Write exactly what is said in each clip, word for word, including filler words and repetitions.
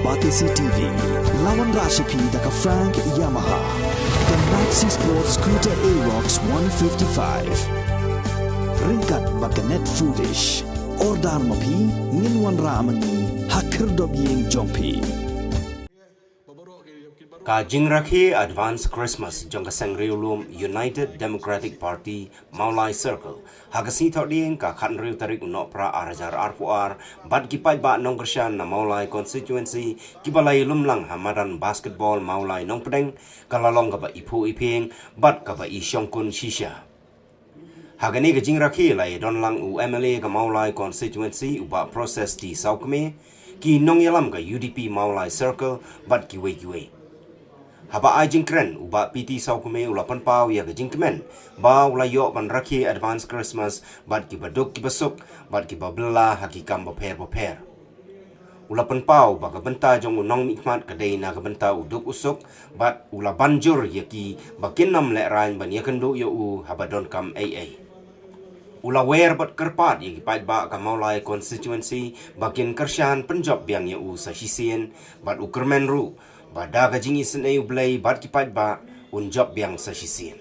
Batesi T V, la wanrah sha phi da ka Frank Yamaha, ka Maxi Sport Scooter Aerox one fifty-five. Ryngkat bad ka Net Foodish. Order ma phi, ngin wanrah ma ngi ha khyrdop ïing jong phi. Ka jingrakhe Advance Christmas jong ka Seng Riewlum United Democratic Party Mawlai Circle ha ka sngi Thohdieng ka khathynriew tarik u Nohprah ar hajar arphew ar bad ki paidbah nongkyrshan na Mawlai Constituency kiba la ïalum lang ha madan basketball Mawlai Nongpdeng ka la long kaba iphuh iphieng bad kaba ishongkun shisha. Ha kane ka jingrakhe la ïadon lang u M L A ka Mawlai Constituency u Bah Proses T Sawkmie, ki nongïalam ka U D P Mawlai Circle bad kiwei kiwei. Haba ai jingkren u Bah P T Sawkmie u la pynpaw ïa ka jingkmen ba u la ïoh ban rakhe Advance Christmas bad kiba duk kiba suk bad kiba bylla ha ki kam bapher bapher. U la pynpaw ba ka bynta jong u nongmihkhmat ka dei na ka bynta u duk u suk bad u la ban jur ïa ki ba kin ym lehraiñ ban ïakynduh ïa u haba donkam ei ei. U la wer bad kyrpad ïa ki paidbah ka Mawlai Constituency ba kin kyrshan pynjop biang ïa u sa shisien bad u kyrmen ruh ba da ka jingisynei U Blei bad ki paidbah un jop biang sa shisien.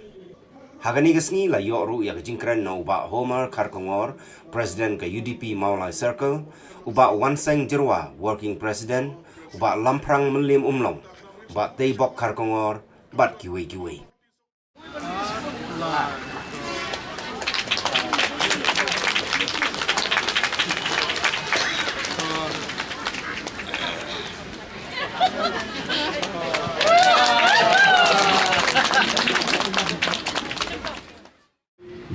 Ha kane ka sngi la ïoh ruh ïa ka jingkren na u Bah Homer Kharkongor, President ka U D P Mawlai Circle, u Bah Wanseng Jyrwa, Working President, u Bah Lamphrang Mylliem Umlong, u Bah Teibok Kharkongor bad kiwei kiwei.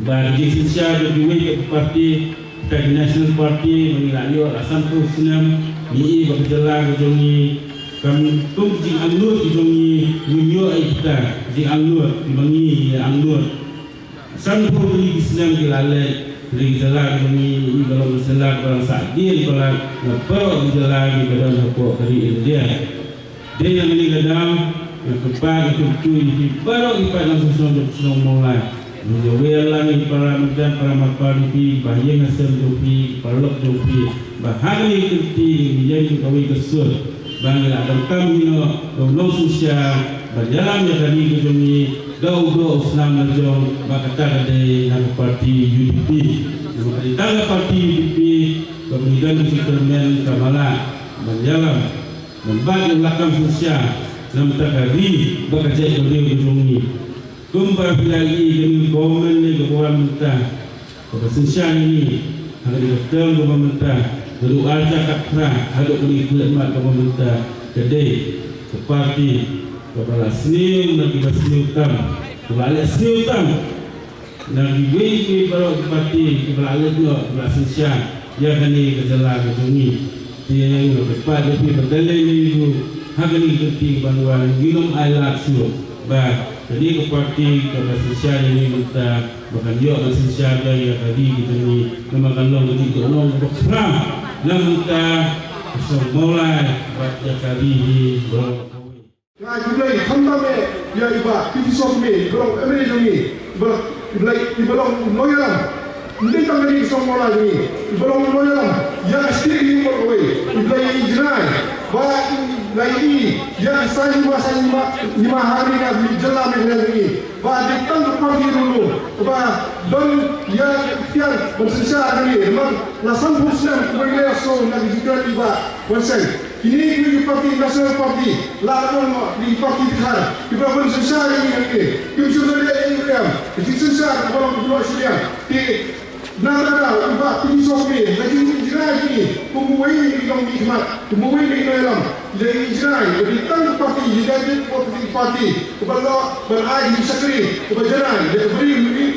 Ba ka jingsynshar jong kiwei ki party, kita ki National Party, ba ngi la ïoh la sanphew snem, ngi i ba ka jylla ka jong ngi, kam tum jingangnud ka jong ngi, ngim ïoh ïa kita jingangnud kiba ngi ïa angnud. Sanphew tylli ki snem ki la leit, hynrei ka jylla ka jong ngi i ba long ka jylla kaba la sah dien palat na baroh ki jylla kiba don hapoh ka ri India. Dei na kane ka daw, nga kyrpad, nga kyntu ïa phi baroh ki paid nongshong shnong jong ka shnong Mawlai. Ngi ïa wer lang ïa ki para marjan, para marpa jong phi, ba ïing ha sem jong phi, paralok jong phi, ba ha kane ka kynti ngi ïeng ïa kawei ka sur ba ngi la donkam ïa u nongsynshar ban ïalam ïa ka ri ka jong ngi, da u doh u snam la jong, ba kata ka dei na ka party U D P. Namar ka dei tang ka party U D P kaba ngi don ka jingkyrmen kaba lah ban ïalam, ban bat ïa u lakam synshar na bynta ka ri bad ka jaitbynriew ka jong ngi. Kumba phi la ïohi, kane ka government ne kaba wan mynta kaba synshar ïa ngi ha kane ka term kaba mynta, naduh arhajar khatphra haduh kane ka khlieh mat kaba mynta, ka dei ka party kaba la sniew na kiba sniew tam, kaba la leh sniew tam na kiwei kiwei baroh ki party kiba la leit noh, kiba la synshar ïa kane ka jylla ka jong ngi. Te nga kyrpad ïa phi ba dang lei lei ruh ha kane ka kynti ban wan, ngin ym ailad shuh ba kane ka party kaba synshar ïa ngi mynta ba kan ïoh ban synshar biang ïa ka ri ka jong ngi, namar kan long ka jingïohnong kaba khraw na bynta ka shnong Mawlai bad ïa ka ri hi baroh kawei. Nga ai khublei khamtam eh ïa i Bah P T Sawkmie, i ba long u M L A jong ngi, i ba, i ba long, i ba long u nongïalam. Ym dei tang kane ka shnong Mawlai jong ngi, i ba long u nongïalam ïa ka state hi baroh kawei. I ba la ïohi jingngai, ba i la ïohi ïa ka saiñ hima, saiñ hima, hima ha kane ka jylla Meghalaya jong ngi. Ba dei tang ka party ruh ba don ïa ka iktiar ban synshar ïa ngi. Namar la sanphew snem kumba ngi la ïohsngew na ka jingkren i Bah Wanseng. Kine ki party, National Party, la ka don ki party dkhar kiba la ban synshar ïa ngi, ïa ngi. Kim shym la leh ïa ngi em. Ka jingsynshar kaba long kaba long shiliang. Te na kata ka daw i Bah P T Sawkmie, la jing, jingai jong ngi kum uwei na ki nongmihkhmat, kum uwei na ki nongïalam, la jing jingai ba dei tang ka party, United Democratic Party, kaba lah ban ai ki shakri, kaba janai ïa ka bri,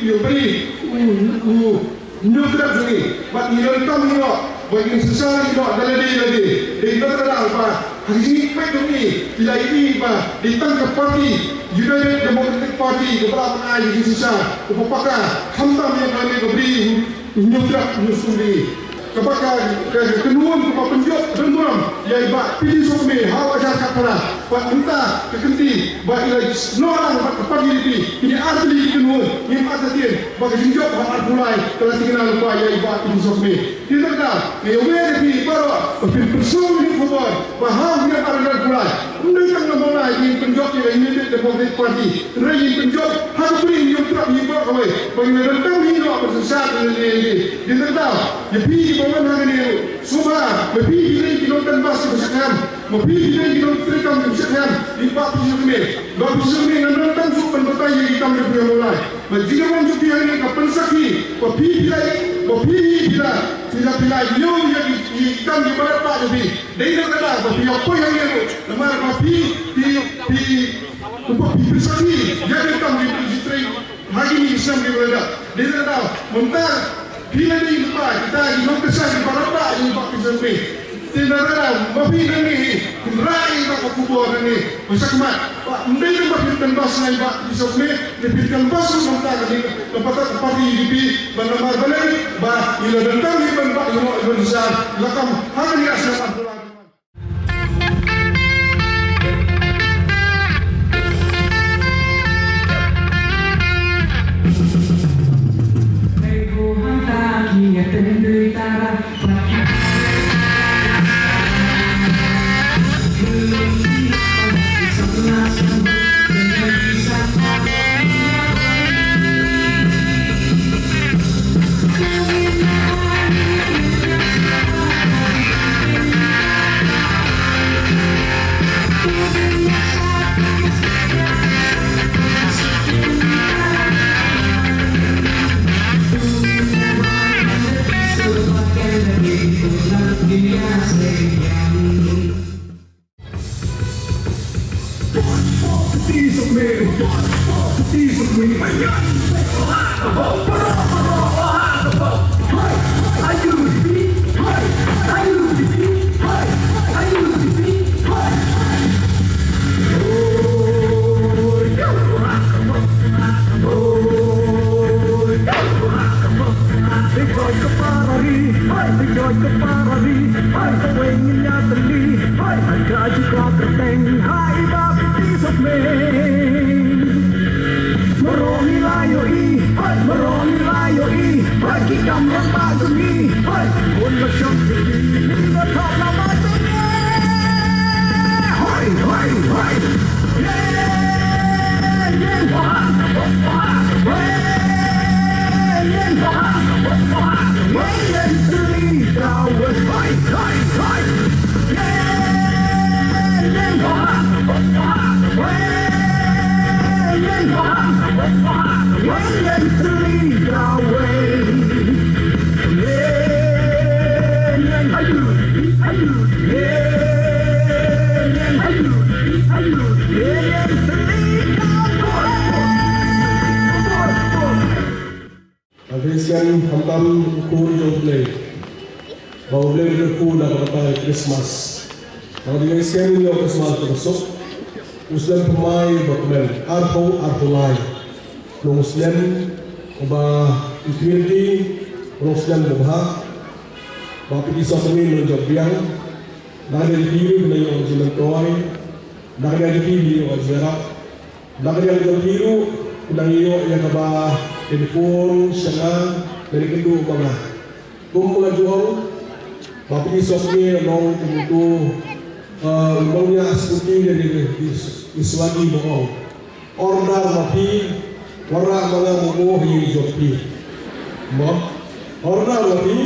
ïa ka bri u, u, u hynñiewtrep jong ngi. Bad ngi donkam hi noh ba ngin synshar hi noh da lade lade. Dei na kata ka daw ba ha ka jingpeit jong ngi, ngi la ïohi ba dei tang ka party United Democratic Party kaba lah ban ai ka jingsynshar kaba paka khamtam ïa kane ka bri u hynñiewtrep, u hynñiewsumne. Kaba ka, ka, ka kynhun kaba pynjop don burom ïa i Bah P D Sokme ha u hajar khatphra. Bad mynta ka kynti ba i la snoh lang bad ka party U D P, kine ar tylli ki kynhun, ngim artatien ba ka jingjop ha arphew lai ka la thikna lypa ïa i Bah P D Sokme. Te kata, nga ïa wer ïa phi baroh ba phin pyrshang ïa ki khubor ba ha u snem ar hajar arphew lai, ym dei tang na Mawlai ngin pynjop ïa ka United Democratic Party, hynrei ngin pynjop ha ka bri, ngin ïa trap ïa baroh kawei ba ngin ïa donkam hi noh ban synshar ïa lade lade. Te kata, ïa phi kiba wan hangne ruh, sngewbha, ma phi phi dei ki nongcanvass kiba shah kham, ma phi phi dei ki nongtrei kam kiba shah kham ïa i Bah P D Sokme. Bah P D Sokme, ngam donkam shuh ban batai ïa ki kam jong phi ha Mawlai. Ba jingïawan jong phi hangne ka pynsakhi ba phi phi la, ba phi phi la, phi la, phi la ïoh ïa ki, ki kam kiba radbah jong phi. Dei na kata ba phi ïa poi hangne ruh, namar ba phi, phi, phi, kumba phi pynsakhi ïa ki kam kiba phi trei ha kine ki snem kiba la dep. Dei na kata, mynta phi la dei lypa, kita ki nongkyrshan kiba radbah ïa i Bah P D Sokme. Te na kata, ma phi nangne hi, phin rah ïa ka khubor nangne ba shakhmat. Ba ym dei tang ba phin canvass ïa i Bah P D Sokme, ne phin canvass ruh na bynta ka dei, na bynta ka party U D P, ba namar balei ba ngi la donkam hi ban bah ïa i Bah P D Sokme, la kam ha kane ka snem. Dei joi ka parari, hai, dei joi ka parari, hai, kawei ngin ïa tylli, hai, ha ka jaka kyrteng, hai, i Bah P D Sokme. Maro ngi la ïohi, hai, maro ngi la ïohi, hai, ki kam rangbah jong ngi, hai, bun la shong jong ngi, ngi la thok la ma jong ngi. Hai, hai, hai. Nga kyrkhu skhem khamtam u khun jong U Blei, ba U Blei u kyrkhu da ka batai Christmas. Nga kyrkhu skhem ïa u Christmas kaba suk, u snem thymmai ba kmen, arphew arphew lai. Long u snem uba i community, long u snem uba bha, ba phi ki sawdong ngi long jong biang. Na ka liang jong phi ruh phin ïoh ka jingmyntoi, na ka liang jong phi phin ïoh ka jingïarap, na ka liang jong phi ruh phin ïoh ïa kaba phin phone sha nga, phin ïakynduh bad nga. Kumba nga ju ong, ba phi sawdong ngi long kum utu, eh, u nongñiah scooty ne i, i, i Swati ba ong. Order ma phi, wanrah ma nga mo ha ïing jong phi. Mo. Order ma phi,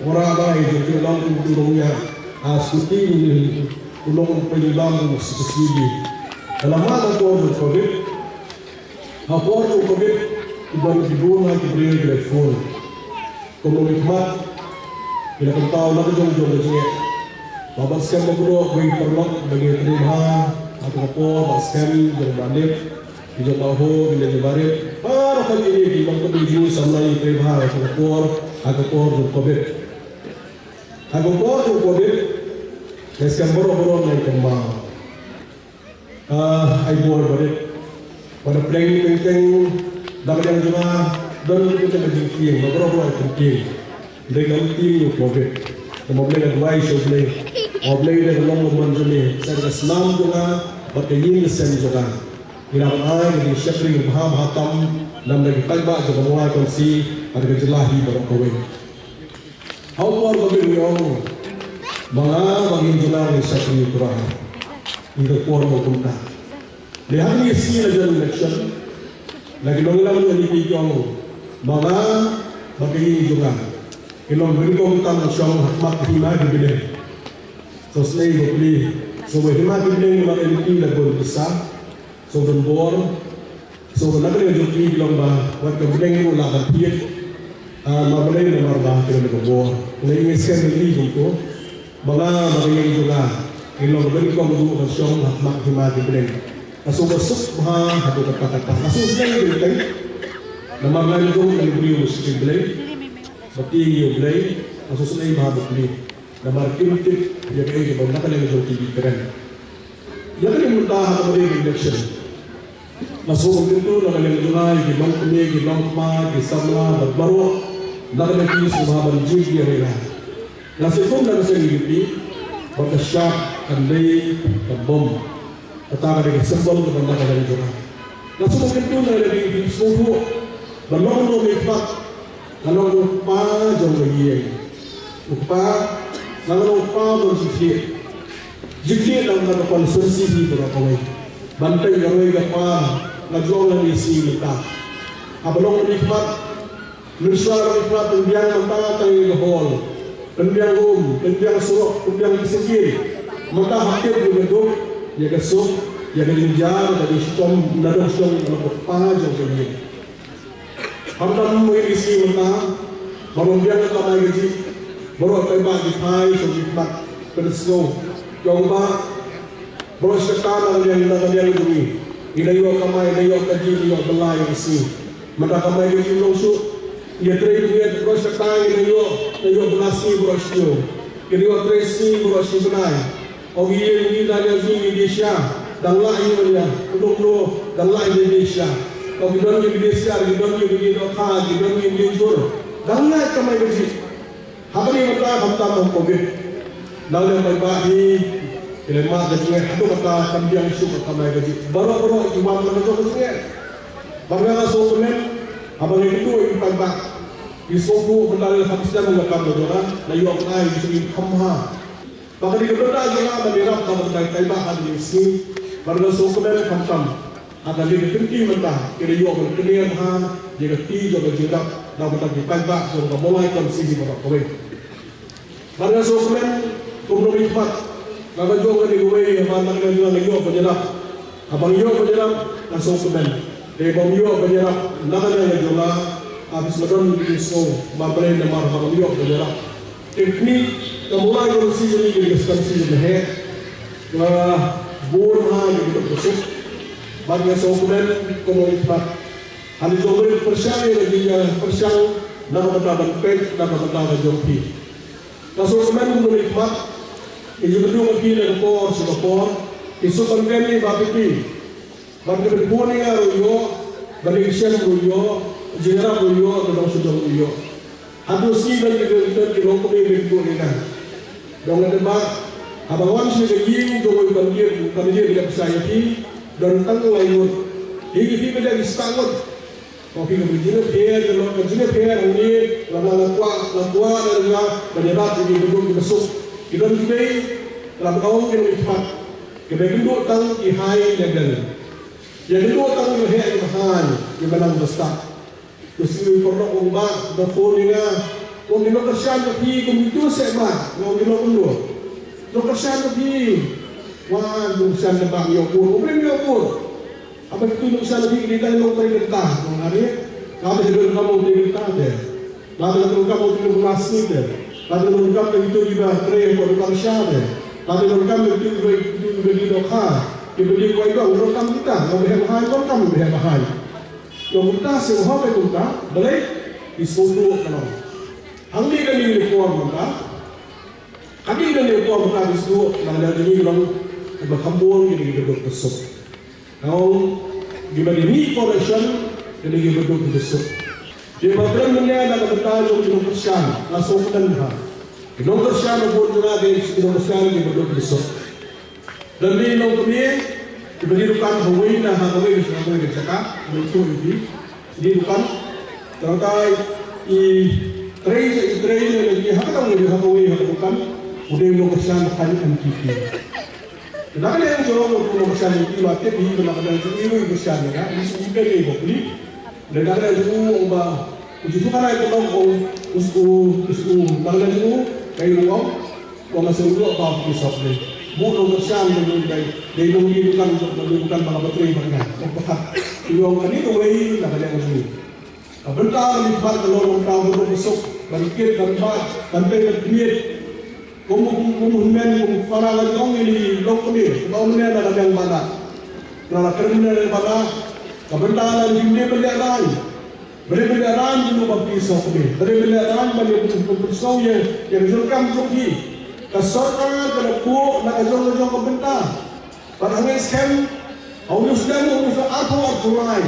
wanrah ma nga ha ïing jong phi, long kum utu u nongñiah, ah, scooty, u long kum utu u nongñiah scooty. Ka la mad ka por jong Covid. Ha por jong Covid, ki don ki bun ki briew ki la phone. Kumno ngi khmat, ki la pynpaw na ka jong jong ka jingeh. Ba, ba skhem ba kudok, ba ngi paralok, ba ngi trei bha, ha ka por, ba skhem jong ba lip, ki jong ba ho, ki jong ba rit. Baroh kine ki long ka dei jingsamla ngi trei bha, ha ka por, ha ka por jong Covid. Ha ka por jong Covid, ngi skhem baroh baroh ngi kynmaw. Ah, ai bor ba rit. Ba da pdeng teng teng, da ka dang jong nga, don ka jingtieng, ba baroh baroh ai tieng. Dei ka lynti u Covid. Namar U Blei u duwai sha U Blei. U Blei, dei ka long ka mon jong me, sa ka snam jong nga bad ka ïing ka sem jong nga. Ngi la ban ai ka jingshakri bha bha tam na bynta ki paidbah jong ka Mawlai Constituency bad ka jylla hi baroh kawei. Ha u por ba ngi ong ba nga bad ka ïing jong nga ngin shakri U Trai. Ngi da por ba kumta. Te ha kine ki sngi la jan election, la ki nongïalam jong U P ki ong ba nga bad ka ïing jong nga ki long ba nyngkong tam ban shong ha khmat hima ki bneng. So sngewbha plie, so ba hima ki bneng namar U P la bun pisa, so don bor, so ba na ka liang jong ki long ba wat ka bneng ruh la ban thied. Ah, namar balei? Namar ba ki don ka bor. Ngi ngeit skhem ïa ki jong ko. Ba nga bad ka ïing jong nga ngin long ba nyngkong ruh ban shong ha khmat hima ki bneng. Ka suk, ka suk bha haduh katta katta. Ka suk sdang ïa ki bneng. Namar nga ïoh ka briew u Blei. Ba tieng ïa U Blei. Ka suk sdang bha ba Blei. Namar kim tip ïa kaei kaba na ka liang jong ki ki kren. Ïa kane mynta ha kaba dei election. Nga sngewbha kyntu na ka liang jong nga ïa ki longkmie, ki longkpa, ki samla bad baroh na ka liang ki sngewbha ban jied ïa nga. Nga sngewbha na ka seng U D P bad ka shap kan dei ka bom. Kata ka dei ka symbol kaba na ka liang jong nga. Nga sngewbha kyntu na ka liang U D P, sngewbha ban long nongmihkhmat. Nga long u kpa jong ka ïing. U kpa, nga long u kpa jong ka jingkit. Jingkit na ka constituency hi baroh kawei. Ban peit ka roi ka par, nga jong la ni si mynta. Haba long u mihkhmat, mynshuwa u mihkhmat pynbiang mynta tang ïa ka hall. Pynbiang um, pynbiang surok, pynbiang ki syngkien. Mynta ha kit ïa ka duk, ïa ka suk, ïa ka jingjia, ka jingshitom, na dong shong, nga long u kpa jong ka ïing. Khamtam ma ngi ki sngi mynta, ba ngin biang ka kamai kajih, baroh paidbah ki phai sha u mihkhmat, pynshong. Ïa u bah, baroh shi katta na ka liang, na ka liang jong ngi. Ngi la ïoh kamai, la ïoh kajih, la ïoh bylla ïa ki sngi. Mynta kamai kajih long shuh. Ngi trei ngi, baroh shi katta ngi la ïoh, la ïoh bylla sngi baroh shi taïew. Ngi la ïoh trei sngi baroh shi bnai. Ong ïa ngi, da ïa ngi ngi dei sha, dang lah ïa ngi, kumno kumno dang lah ïa ngi dei sha. Ong ki don ngi dei sha, ki don ngi dei dohkha, ki don ngi dei jur. Dang lah kamai kajih. Haba ngi mynta khamtam ha Covid. Nang lem bai ba hi, ki lem mad ka jingeh, haduh kata kam biang shuh ka kamai kajih. Baroh baroh ki wan na ka jong ka jingeh. Ba nga nga sngewkmen, haba ngi kynduh ïa ki paidbah. Ki sngewkmen mynta lem ha ki snem nga kam ka jong nga, la ïoh ai ki sngewkmen kham bha. Ba ka dei ka bynta jong nga ban ïarap na ka bynta ki paidbah ha kine ki sngi. Bad nga sngewkmen khamtam ha ka liang ka kynti mynta, ki la ïoh ban kynriah bha ïa ka kti jong ka jingïarap na ka bynta ki paidbah jong ka Mawlai Constituency baroh kawei. Bad nga sngewkmen kum u nongmihkhmat, na ka jong kane kawei, haba na ka liang jong nga nga ïoh ban ïarap. Haba nga ïoh ban ïarap nga sngewkmen. Te ba ngim ïoh ban ïarap na ka liang jong nga, ah, bad nga don ki jingsngew ba balei namar ba ngim ïoh ban ïarap. Te kine ka Mawlai Constituency jong ngi ka dei ka constituency kaba heh, kaba bun ha ïa ki duk ki suk. Bad nga sngewkmen kum u nongmihkhmat. Hynrei to ngin pyrshang ïa ka jingpyrshang na ka bynta ban peit na ka bynta ka jong phi. Nga sngewkmen kum u nongmihkhmat, ki jingkynduh ka phi na ka por sha ka por, ki suk ban kren ïa ba phi phi. Bad kaba bun ïa nga ruh ïoh, ba dei ki shem ruh ïoh, jingïarap ruh ïoh, ka dong sha dong ruh ïoh. Haduh sngi don ki, don ki longkmie ba kynduh ïa nga. Dong nga dei ba, haba wan sha ka ïing jong u candidate, u candidate ba ïa pisa ïa phi, don tang lai ngut. Ïa ki phi ba dei ki stad ngut. Ko phi ka jingïapher, ka long ka jingïapher hangne, la, la, la kwah, la kwah, la, la, ban ïarap ïa ki ba duk ki ba suk. Ki don kiwei, la ba ong ki nongmihkhmat. Kiba kynduh tang ki high level. Ïa kynduh tang ki ba heh ki ba haiñ, ki ba nang ba stad. Te shu paralok ong ba, ba phone ïa nga. Ong ki nongkyrshan ba phi kum kito seh ba, ong ki nongkyrshan ba phi. Wa, nongkyrshan ba ïoh bun, ong ba ïoh bun. Haba kito nongkyrshan ba phi ki dei tang nongtrei kynta, ong nga ne. Lada ka donkam ong trei kynta te. Lada ka donkam ong trei kynta te. Lada ka donkam ong kito kiba trei ko donkam sha te. Lada ka donkam ong kito kiba, kito kiba dei dohkha. Kiba dei kwai dong, donkam kita, ong ba heh ba haiñ, donkam ba heh ba haiñ. Ïa kumta shu hok ïa kumta, balei? Ki sngewthuh ka long. Hangne kane ka por mynta. Kane kane ka por mynta ki sngewthuh, na ka liang jong ngi long, kiba kham bun kine kiba duk ba suk. Nga ong, kiba dei mih corporation, kine kiba duk ba suk. Te ba kren mynne na ka bynta jong ki nongkyrshan, nga sngewkmen ha ki nongkyrshan, ba bun jong nga ki nongkyrshan kiba duk ki suk. Lane ki nongkmie kiba die dukan ha kawei na ha kawei, ha kawei ka jaka, ngi tuh ïa ki die dukan. Tang ba i trei, i trei ne, ne ha kawei, ha kawei, ha dukan, u dei u nongkyrshan ba kham M T P. Na ka liang jong u nongkyrshan, i ba tip hi, na ka liang jong i ruh i kyrshan ïa nga, i shu i peit i ba pli. Lane ka liang jong u, ong ba u ju pynkhana ïa ka long, ong u, u, u, na ka liang jong u, ka i ruh ong, ong nga sngewthuh ba u pli sop ne. Bun u nongkyrshan, dei, dei, dei nongdie dukan, nongdie dukan ba nga batrei bad nga. Ong ba khat. I ong kane kawei na ka liang jong u. Ka bynta kaba khmat ka long nangta ban duk ban suk, ban kit ban bat, ban peit ban khmied. Kum, kum, kum hynmen, kum para la jong i longkmie, ba u mynne na ka liang bana. Na la kren mynne bana, ka bynta la jong i ban lehrain. Ban lehrain jong u ba phi sngewkmie. Ban lehrain ban ïa pynshong ïa, ïa ka jingkam jong phi. Ka sorkar ka la buh na ka jong ka jong ka bynta. Bad hangne skhem, ha u snem u arphew arphew lai.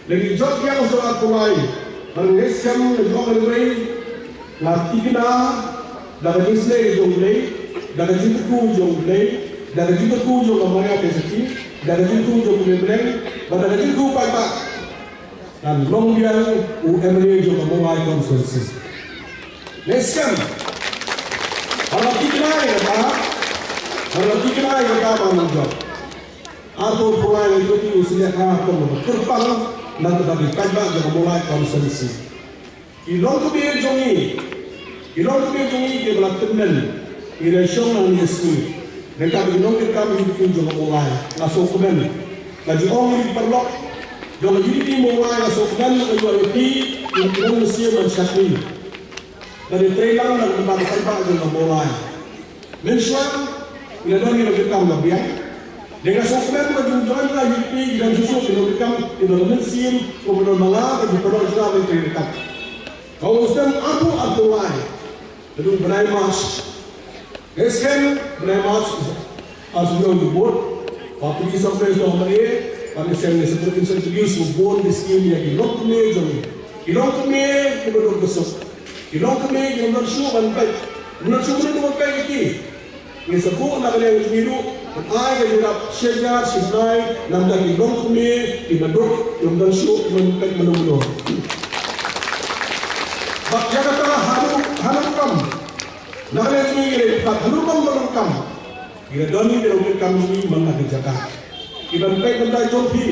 Lane jot ïa u arphew arphew lai. Bad hangne skhem, la jong ka lei, la thikna, da ka jingsleh jong u Blei, da ka jingkyrkhu jong u Blei, da ka jingkyrkhu jong ka Maria Theisotti, da ka jingkyrkhu jong u Blei, bad da ka jingkyrkhu paidbah. Ngan long biang u M L A jong ka Mawlai constituency. Next time, ba la thikna ïa kata, ba la thikna ïa kata ba nang jop. Arphew arphew lai ngan jop ïa u sniang ha kum ba kyrpang na ka bynta ki paidbah jong ka Mawlai constituency. Ki longkmie jong ngi, ki longkmie jong ngi kiba la tymmen, ngi la shong na ngi sngi. Ryngkat ki nongtrei kam U D P jong ka Mawlai, nga sngewkmen. Nga ju ong ïa ki paralok jong ka U D P Mawlai, nga sngewkmen, nga ju ong ïa ki, ki nongmynsiem ban shakri. Ban ïatrei lang na ka bynta ka paidbah jong ka Mawlai. Mynshuwa ngi la don ïa ki kam la biang. Dei nga sngewkmen ba jong jong la U D P ki don shuh shuh ki nongtrei kam, ki don mynsiem, kumba don ma nga, ki paralok jong nga ban trei ryngkat. Ka u snem arphew arphew lai. Naduh bnai March. Next year, bnai March, as you know, you vote. Ba phi sngewthuh sha mane, ba next year, next year, introduce u bun ki skim ïa ki longkmie jong ngi. Ki longkmie kiba duk ba suk. Ki longkmie kiba ym don shuh ban peit. Ym don shuh ban peit ïa ki. Ngi sa buh na ka liang jong ngi ruh ban ai ka jingïarap shi hajar shi bnai na ka bynta ki longkmie kiba duk, kiba ym don shuh ban peit mano mano. Bad ïa kata ha ruh, ha ruh kam. Na ka liang jong ngi ngi dei pat ha ruh kam ba donkam. Ngi la don ngi ki nongtrei kam jong ngi man la ki jaka. Ki ban peit ban tai jong phi.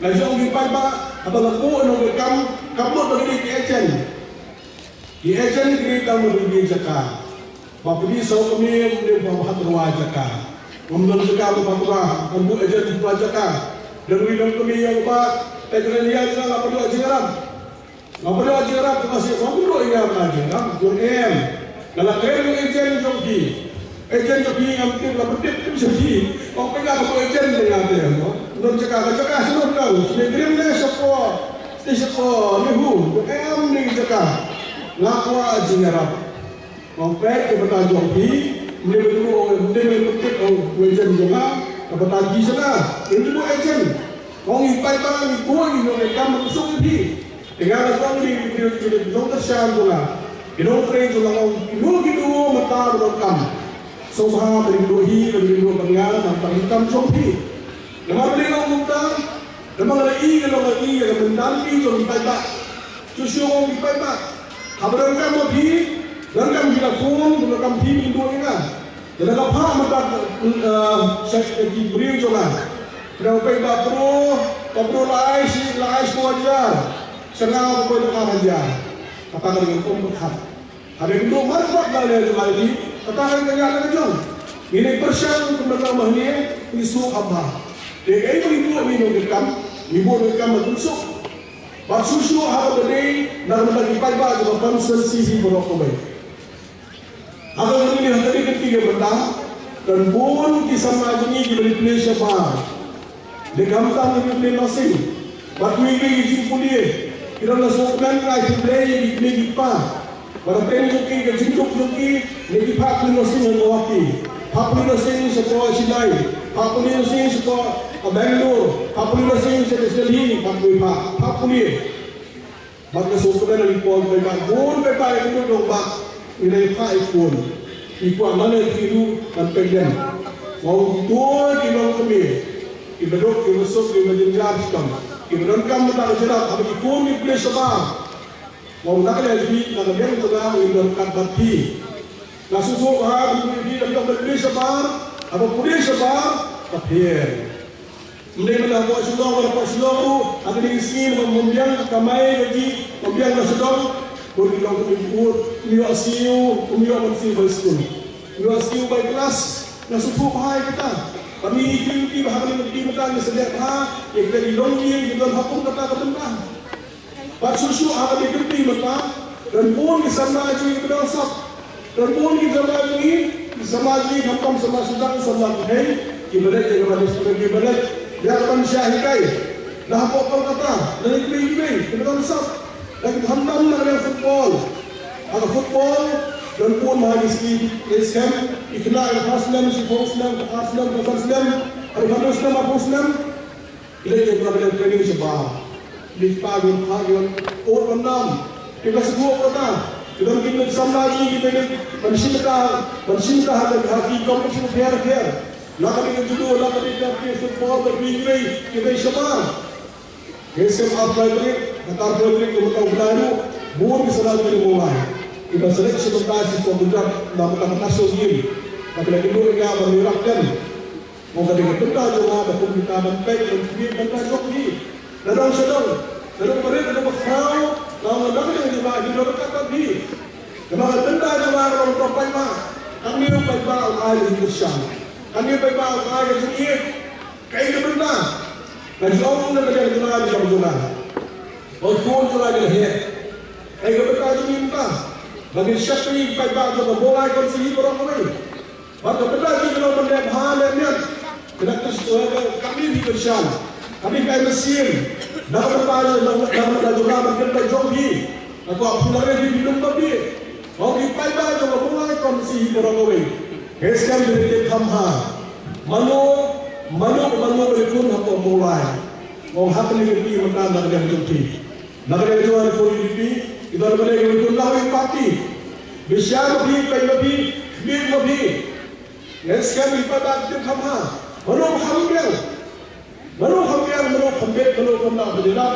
La jong ki paidbah haba la buh nongtrei kam, kam mut ba ki dei ki agent. Ki agent ki dei tang ban pynbeit jaka. Ba phi sngewkmen ne ba ha tyrwa jaka. Ngam don jaka ba ha tyrwa, kan buh agent ha tyrwa jaka. Don wi don kmie ïa u ba, peit ka liang jong nga, nga pynduh jingïarap. Nga pynduh jingïarap, ka shu ong pynduh ïa nga jingïarap, jong em. Nga la kren ïa u agent jong phi. Agent jong phi ngam tip, la pyntip tip sha phi. Ong phi nga ka agent ne nga te, no. Don jaka, ka jaka sha no ka, sha Green ne sha ko, sha ko, ne hu, jong em ne jaka. Nga kwah jingïarap. Ong peit ka bynta jong phi, ne ba tu, ne ba tu, ong u agent jong nga, ka bynta jong phi sha nga. Ïa u agent. Ong i paidbah, i buh, i nongtrei kam, ba suk ïa phi. Te nga la ong ïa ki, ki, ki, ki nongkyrshan jong nga, ki nongtrei jong nga, ong kino kino mynta ba donkam. Sngewbha ba ïa kito hi, ba ïa kito ban nga, na ka bynta kam jong phi. Namar balei nga ong kumta? Namar nga la ïohi, nga la ïohi ïa ka mentality jong ki paidbah. Shuh shuh ong ki paidbah, haba donkam ma phi, donkam phi la phone, donkam phi pynduh ïa nga. Te lada phah mynta, eh, sha ki briew jong nga. Pyndonkam ba briew, ba briew la ai shi, la ai shiphew hajar. Sha nga ba briew ar hajar. Kata ka dei ka kum ba khat. Haba ïa kynduh marwat na ka liang jong ngi, kata ka dei ka liang ka jong. Ngi dei pyrshang kumba ka ma hangne, ngi suk haba. Te kaei ba ngi buh, ngi nongtrei kam, ngi buh nongtrei kam ba pynsuk. Bad shuh shuh haba ka dei na ka bynta ki paidbah jong ka constituency hi baroh kawei. Haba ngi ïa kane ka kti ka bynta, don bun ki samla jong ngi kiba ïa plie shabar. Dei khamtam kiba ïa plie nursing. Bad kiwei kiwei ki jingpule. Ki don la sngewkmen, ngi ai khublei ïa ki kmie ki kpa. Bad hapdeng jong ki ka jingduk jong ki, ne ki phah pule nursing ha Guwahati. Phah pule nursing sha ko Chennai. Phah pule nursing sha ko Bangalore. Phah pule nursing sha Delhi. Phah pule, phah, phah pule. Bad nga sngewkmen ïa ki paidbah, bun paidbah ïa ki paidbah ngi la ïa phah ïa ki khun. Ki kwah lane ki ruh ban peit lem. Nga ong kito ki longkmie kiba duk kiba suk kiba jynjar shitom, kiba donkam bynta ka jingïarap, haba ki khun ki pule shabar, nga ong na ka liang jong ngi, na ka liang jong nga ngin don ryngkat bad phi. Nga sngewthuh ba ha phi, phi dang duk ban pule shabar, haba pule shabar ka pher. Ym dei mynta hapoh Shillong, hapoh Shillong ruh ha kine ki sngi ba ym biang ka kamai ka jong, ym biang ka sdang, bun ki longkmie ki ïoh, ym ïoh siew, ym ïoh ban siew bai skul, ym ïoh siew bai klas. Nga sngewthuh bha ïa kata. Bad ngi ïohi ba ha kine ki bynta ngi sngewthuh bha ïa kita ki longïing ki don ha kum kata ka bynta. Bad shuh shuh ha kane ka kynti mynta, don bun ki samla jong ngi kiba dang sop. Don bun ki samla jong ngi, ki samla jong ngi khamtam samla sdang, samla kynthei, kiba leit ïa ka ban, kiba leit ïa ka ban shah hikai. Na hapoh Kolkata, na kiwei kiwei, kiba dang sop. Na ki khamtam na ka liang football. Ha ka football, don bun ha ki sngi, ki snem, ki khynnah ki phra snem, shiphew snem, ar snem, arphew snem, arphew snem, arphew snem. Ki leit ïa ka training shabar. Ki leit pat ki wan, ki wan ot ban nam. Ki la sngewthuh kata. Ki don ki samla jong ngi ki leit ban shim bynta, ban shim bynta ha ki competition pher pher. La ka dei ka judo, la ka dei ka football, ka dei ka, ka dei shabar. Ngi sngewthuh arphew tarik, kata arphew tarik ka mynta u bnai ruh, bun ki samla jong ngi ki Mawlai kiba select shim bynta sha ka Gujarat na ka bynta ka National Game. Ka la ki ïa ban ïarap lem. Mo, ka dei ka bynta jong nga da kum kita ban peit ban khmih bynta jong phi. Da dong sha dong, da dong barit, da dong bakhraw, da dong dang dang jong nga, ki dei ryngkat bad phi. Namar ka bynta jong nga ka long uto u paidbah. Kane u paidbah u ai ka jingkyrshan. Kane u paidbah u ai ka jingïeit. Kaei ka bynta? Ka jong nga, ka jong nga, ka jong nga. Ba ki khun jong nga ki la heh. Kaei ka bynta jong ngi mynta? Ba ngin shakri paidbah jong ka Mawlai Constituency baroh kawei. Bad ka bynta jong ngi ka long ban leh bha leh miat. Kane ka shu, eh, ka mih phi kyrshan. Ka mih ka ai mynsiem. Na ka bynta jong, na ka bynta jong nga bad ka bynta jong phi. Nga kwah phi leh phi, phi lum ba phi. Ba ki paidbah jong ka Mawlai Constituency baroh kawei. Ngi sngewthuh ba ki kham bha. Mano, mano, mano ba ki khun hapoh Mawlai. Ong ha kane ka kti mynta na ka liang jong phi. Na ka liang jong U D P, ki don ba dei ki khun Lahwai Party. Bishar ma phi, peit ma phi, khmih ma phi. Ngi sngewthuh ba ki kham bha. Mano kham biang. Mano kham biang, mano kham bit, mano kham lah ba dei lah.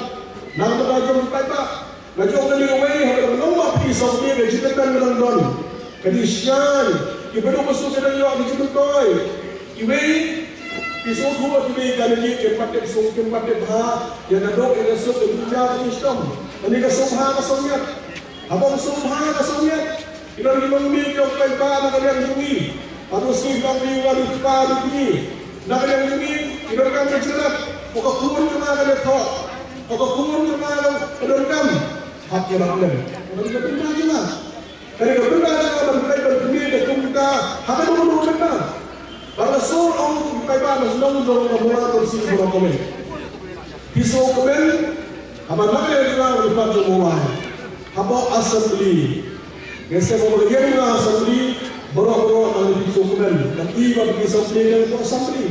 Na ka bynta jong ki paidbah. Nga jong ka liang wei, haba long ma phi sawdong ka jingkyrmen ka dang don. Ka jingshai, ki baduk basuk ki dang ïoh ka jingmyntoi. Kiwei ki sngewthuh, kiwei ki ngi kim pat tip sngewthuh, kim pat tip bha ïa ka duk ïa ka suk, ka jingja ka jingshitom. Kane ka sngewbha ka sngewmiat. Haba ka sngewbha ka sngewmiat, ki don ki nongmih ki ong paidbah na ka liang jong ngi. Haba sngewbha ki ong paidbah jong ngi. Na ka liang jong ngi ki donkam ka jingïarap. Ko ka khun jong nga ka leh thoh, ko ka khun jong nga ka donkam, hap ïarap lem. Ka donkam ka jingïarap. Ka dei ka bynta jong nga ban peit ban khmih da kumta ha kano kano ka bynta. Bad nga sngew ong ïa ki paidbah na shnong jong ka Mawlai Constituency baroh kawei. Phi sngewkmen haba na ka liang jong nga, ban jong Mawlai hapoh Assembly. Ngi sngewbha ba ka liang jong nga Assembly baroh baroh, na phi sngewkmen. Ngi ba phi sngewkmen hapoh Assembly.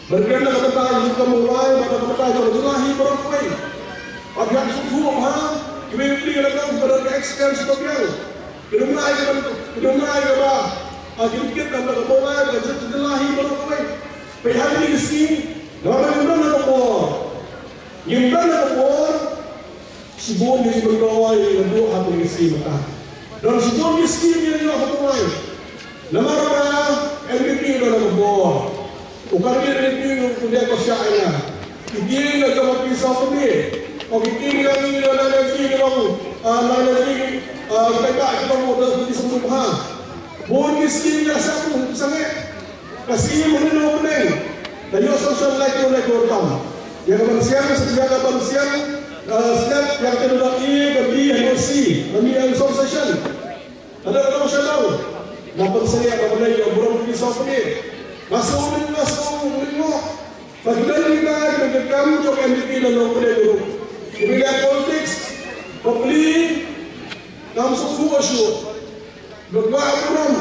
Bad kane ka bynta jong ka Mawlai, bad ka bynta jong ka jylla hi baroh kawei. Bad nga sngewthuh ba ha kiwei ki la ka bynta ka expense ba biang. Ki dang ai ka, ki dang ai ka ba, ha ki kit ka bynta ka Mawlai, ka jylla hi baroh kawei. Peit ha kine ki sngi, namar ba ngim don ka bor. Ngim don ka bor. Shibun ki jingmyntoi ïa ka duk ha kine ki sngi mynta. Don shibun ki skim ïa ka duk ha kine. Namar ba N P P don ka bor. U kandidate N P P u dei ka shah ïa. Ki tieng ka jong ka pisa pynbeit. Ko ki tieng ka ngi ka nang ki long, ah, nang ki, ah, ka ka ki long u da ki sum ha. Bun ki skim ïa sa u sangeh. Ka skim u ri nongpynïaid. Ka ïoh sanction laiphew laiphew tam. Ïa ka ban siang, ïa ka ban siang, eh, slab, ïa ka tynrai ïa ka B N O C, ka B N O C sanction. Ka dei ka nong shalong. Nga pynsalia ka ban ïa burom ki song pynïaid. Nga sngew, nga sngew, nga sngew. Ba ki don ki ba, ki don ki kam jong N P P na nongpynïaid burom. Ki ba ïa politics, bapli, kam suk suk suk. Ba kwah burom.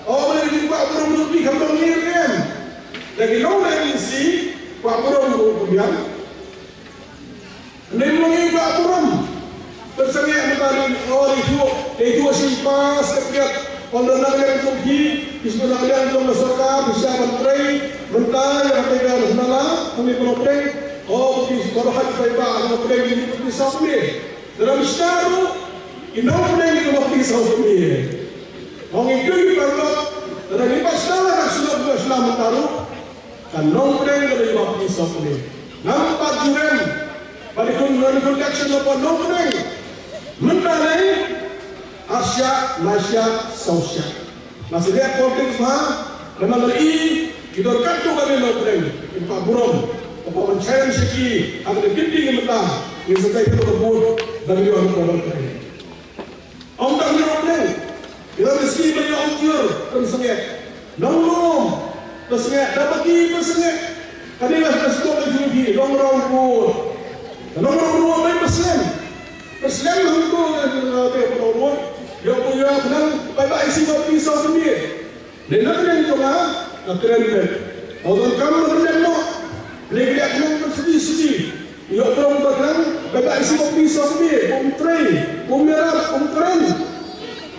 O, ba ngi kwah burom ruh phi kam dang ngi em. Lagi long lagi si kwah burom ruh phi biang. Ngi long ngi kwah burom. Pynsangeh mynta dei ong ïathuh, ïathuh sha i pa step kiad. Ong da nang liang jong phi, ki shu nang liang jong ka sorkar, phi shah ban trei mynta ïa ka tei ka nala, hangne Pohnpei. O ki shu baroh hait paidbah Pohnpei ki phi saw kmie. Lada phi shah ruh, i nongpynïaid ki ba phi saw kmie. Ong i kyrkhu paralok, lada ngi pat shah la ka shu la ka shu la mynta ruh. Ka nongpynïaid ka dei ba phi saw kmie. Ngam pat ju rem ba dei khun, ngam dei khun election na ka nongpynïaid. Mynta lei, ar shah, lai shah, saw shah. Nga sa leh politics ma, namar nga i, i don katto katne nongpynïaid. Ngim pat burom, nga pat ban challenge ïa ki, ha kane ka kynti mynta, ngin sa tei pynlong ka vote, da ngi ïoh ka nongpynïaid. Ym tang nongpynïaid. Ïa ka mynsiem ba ïa ong jur, pynsangeh. Nongrung, pynsangeh. Da ba ki pynsangeh. Kane ka sdang ka jong phi, nongrung ruh. Nongrung ruh, ba pynsangeh. Pynsangeh hangto, eh, eh, nongrung ruh. Ïa ko ïa khnang, ba ba isi ba phi saw kmie. Lei na kane ka jong nga, nga kren beit. Nga donkam ban kren noh. Lei ka ïa khnang ban sdie sdie. Ïoh tong ba khnang, ba ka isi ba phi saw kmie, bym trei, bym ïarap, bym kren.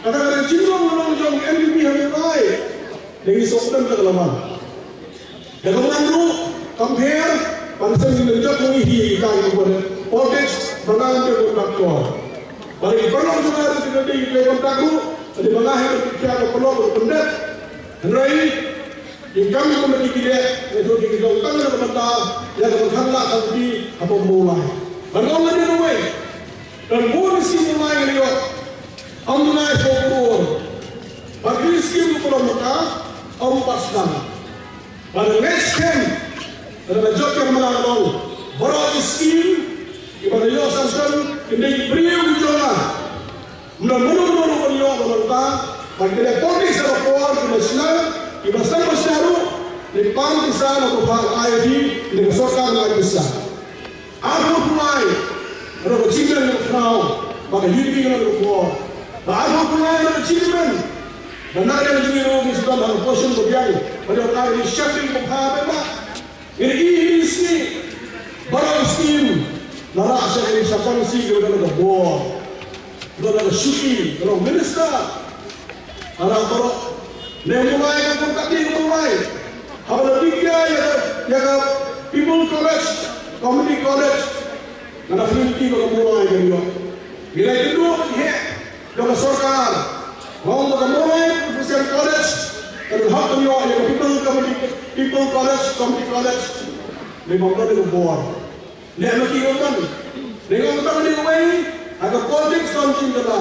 Kata ka jinglong long jong N D P ha Mumbai. Lei ngi sngewkmen ka la wan. Ka la wan ruh, kam pher, ban sngewkmen jong ngi hi, hi, hi, hi, politics, ba nang te kontraktor. Ba ngi paralok jong nga ruh, ki dei ki kontrak ruh, dei ba nga hi, ki kya ka paralok ruh, pyndet. Hynrei, Ki kam ki komiti ki leh, nga ïathuh ïa ki jong tang na ka bynta, ïa ka bynta la ka komiti, ha Mawlai. Ban ong lade ruh wei. Don bun ki skim Mawlai ngi la ïoh. Ym duna shiphew klur. Bad ki skim ki klur mynta, ym pat sdang. Bad ngeit skhem, lada ka jot ka mala long. Baroh ki skim, kiba la ïoh sanction, ki dei ki briew ki jong nga. Mano mano mano ban ïoh ba mynta, ba ki leh politics ha ka por, kiba shna, kiba sdang ba shna ruh, leit pan pisa na ka por I I P, na ka sorkar na ka pisa. Arphew phew lai, na ka jingmut na ka khraw, ba ka U D P na ka por. Ba arphew phew lai na ka jingmut, ba na ka jingmut ruh, ngi sdang ha ka portion ba biang, ba ïoh ka ri shakri ba pha ba ba. Ngi ïohi ïa ki skim, baroh ki skim, la rah sha ka sha constituency ka don ka bor, ka don ka shuki, ka don minister. La rah baroh, ne Mawlai ka kum ka dei ka Mawlai. Haba la dei ïa ka, ïa ka People College, Community College. Nga da pynti ba ka Mawlai ka ïoh. Ngi la ïoh ka heh. Jong ka sorkar. Nga ong ba ka Mawlai Christian College, ka don hok ban ïoh ïa ka People Community, People College, Community College. Lei ba don ka bor. Lei ma ki ong ban. Lei ong ban lei wei. Ha ka politics don jingkylla.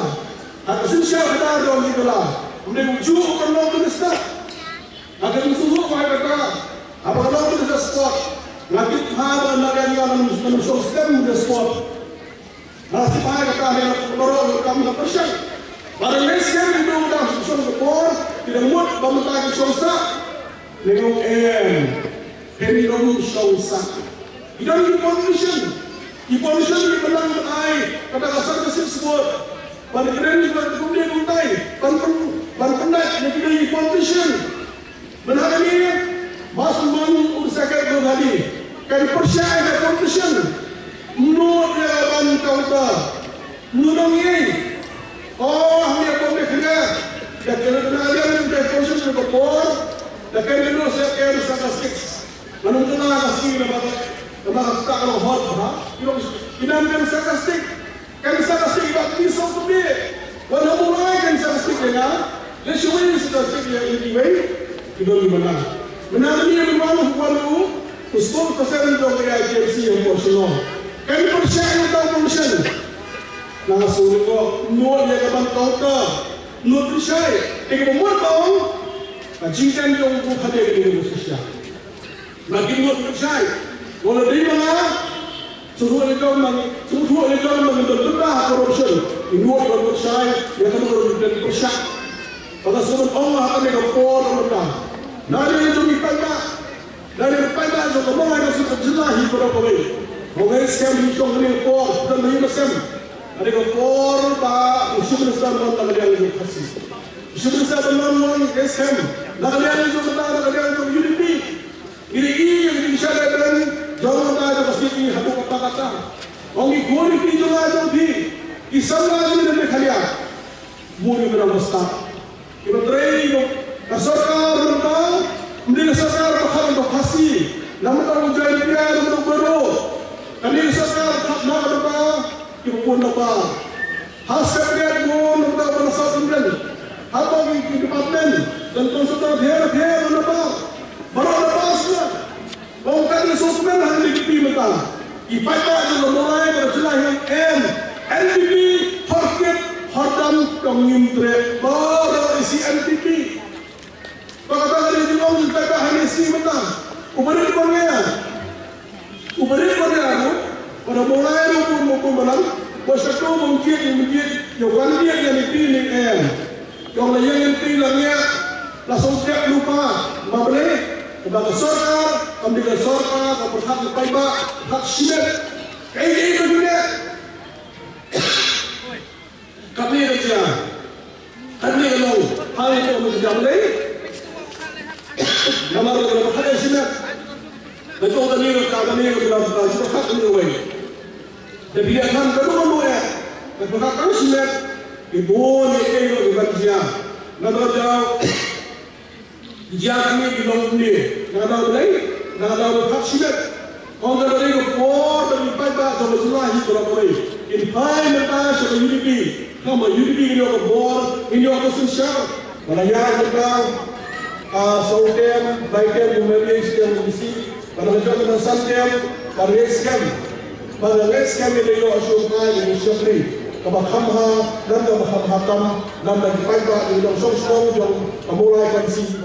Ha ka synshar khadar don jingkylla. Ym dei u juh u kan long minister. Ha ka jingsuhsuh ba ha kata. Haba ka long minister sport. Nga tip ha ba na ka jingkylla nam nam shong slem minister sport. Nga sngewbha ïa kata, ïa baroh ka kam ka pyrshah. Bad lei shisha ki nongdang shisha ka por, ki dang mut ba mynta ki shong sah. Lei ngong em. Phin ym shong sah. Ki don ki politician. Ki politician ki pynlang ban ai kata ka sah ka sih sebut. Ban kren ki ban kumne kumtai. Ban pyn-, ban pyndait ïa ki dei ki politician. Mynta kane, Bah Sumang u secretary ka dei, kan pyrshah ïa ka competition. Mut ïa ka ban counter. Mut ong ïa. Oh, hangne ka competition ka. Ïa ka na liang ïa ka competition ka por. Ïa ka na sa ka sarcastic. Ngan ong ka na ka ski na ba. Na ba ka ka hot ha. Ïa ka na ka sarcastic. Kan sa ka stick ba ki song tu bi. Wan ha Mawlai kan sa ka stick ïa nga. Leit shawei sa ka stick ïa ngi kiwei. Ki don ki mynta. Mynta ni mynta wan wan u. U spokesperson jong ka I T M C ha Shillong. Kan pyrshah ïa uta u commission. Nga sngew ko mut ïa ka ban counter. Mut pyrshah. Te ka mut ba ong. Ka jingkren jong u ka dei ka dei ka shisha. Ba ki mut pyrshah. Wala dei ba nga. Sngewthuh ïa jong ba ngi, sngewthuh ïa jong ba ngi don bynta ha corruption. Ngi mut ban pyrshah ïa ka mut ban pyrshah. Ba ka sngewthuh ong ha kane ka por mynta. Na ka liang jong ki paidbah. Na ka liang paidbah jong ka Mawlai ka sngewthuh jylla hi baroh kawei. Mawlai skhem hi jong kane ka por, don hi ba skhem. Kane ka por ba u Chief Minister ban na ka liang jong Khasi. U Chief Minister ban na ka skhem. Na ka liang jong ka, na ka liang jong U D P. Iri iri ïa ki jingshah lehbeiñ jong nga jong ka siti haduh katta katta. Ong ki khun ki jong nga jong phi. Ki samla jong ngi na Meghalaya, bun kiba dang ba stad. Kiba trei ïa ka sorkar mynta, ym dei ka sorkar ba kham ba Khasi, namar u Jaiñtia, namar u Garo. Kane ka sorkar ba kham namar ba kiba bun namar. Ha state bun namar ba na South Indian. Ha ba ki department, dan kong sorkar bhiah bhiah namar. Baroh namar shuh. Ong ka dei sngewsih hangne ki phi mynta. I paidbah jong ka Mawlai ka jylla hi em. N P P, hor kit, hor dam, dang ngim treh. Baroh isi N P P. Ba kata ka dei jingong jong i paidbah hangne sngewsih mynta. U barit u ba ngia. U barit u ba ngia ruh. Ba da Mawlai ruh bun bun balang. Ba sha to bym jied, bym jied. Ïa u kan jied ïa ni phi ni em. Jong la ïeng ïeng ti la ngiah, la sngewthuh lypa, ba balei, ba ka sorkar, kam dei ka sorkar, ka pyrkhat ki paidbah, pyrkhat shimet. Kaei kaei ba ngiah. Katne ka jia. Katne ka long. Hangto ka jia balei. Namar ka pyrkhat shimet. Ka jong kane ka, kane ka pyrkhat kane wei. Da phi ïa than ka dum mo eh. Ka pyrkhat tang shimet. Ki bun ïa kei ruh ki ban jia. Namar ka daw. Ki jia kane ki long kumne. Na ka daw balei? Na ka daw pyrkhat shimet. Ong ka balei ka por ba ki paidbah jong ka jylla hi ka long kumne. Kin phai mynta sha ka U D P. Khnang ba U D P kin ïoh ka bor, kin ïoh ka synshar. Ba la ïaid mynta, ah, saw term, lai term, kumne ïa shi term, kumne shi. Ba la jop na san term, ba ngeit skhem. Ba ngeit skhem ïa ka ïoh shuh kai ïa ka shakri. Kaba kham ha, ngan kaba kham ha tam, ngan da ki paidbah ïa ka shong shong jong ka Mawlai Constituency.